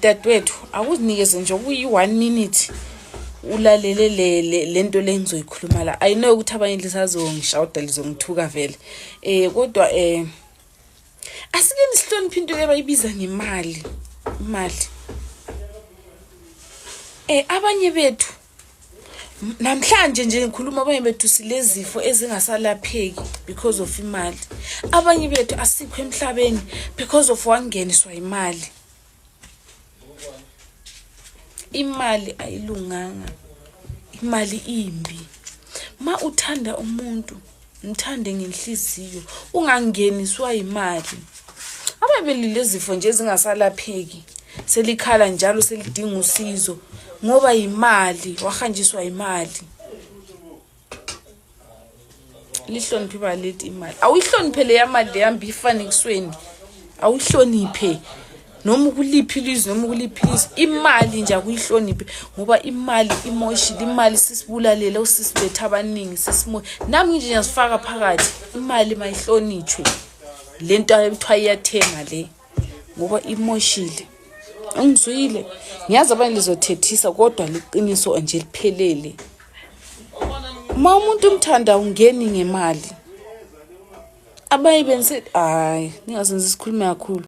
Dadewethu, akuzinikeze nje okuyi-one minute ulalele le nto le ngizoyikhuluma la. I know ukuthi abanye lisazongishawuda, lizongithuka vele. Kodwa asike nisihloniphe into le bayibiza ngemali, imali. Abanye bethu namhlanje nje ngikhuluma, abanye bethu silezifo ezingasalapheki because of imali. Abanye bethu asikho emhlabeni because of wangeniswa imali. Imali ayilunganga, imali imbi. Ma uthanda umuntu, mthande ngenhliziyo, ungangeniswa imali. Ababili lezifo nje ezingasalapheki, selikhala njalo, selidinga usizo ngoba imali, wahanjiswa imali. Lihloniphe ibalethi imali. Awuyihloniphe leya mali leyamba ifanekisweni, awuyihloniphe noma ukuliphi ilizwe, noma ukuliphi ilizwe, imali nje akuyihloniphe ngoba imali imoshile. Imali sisibulalele osisi bethu abaningi, sisimo nami nje ngiyazifaka phakathi. Imali mayihlonitshwe, lento ekuthiwa iyathenga le, ngoba imoshile. Ungizwile? Ngiyazi abanye lizothethisa, kodwa liqiniso nje liphelele. Uma umuntu umthanda, ungeni ngemali. Abanye benise, hayi, ningazenzi sikhulume kakhulu.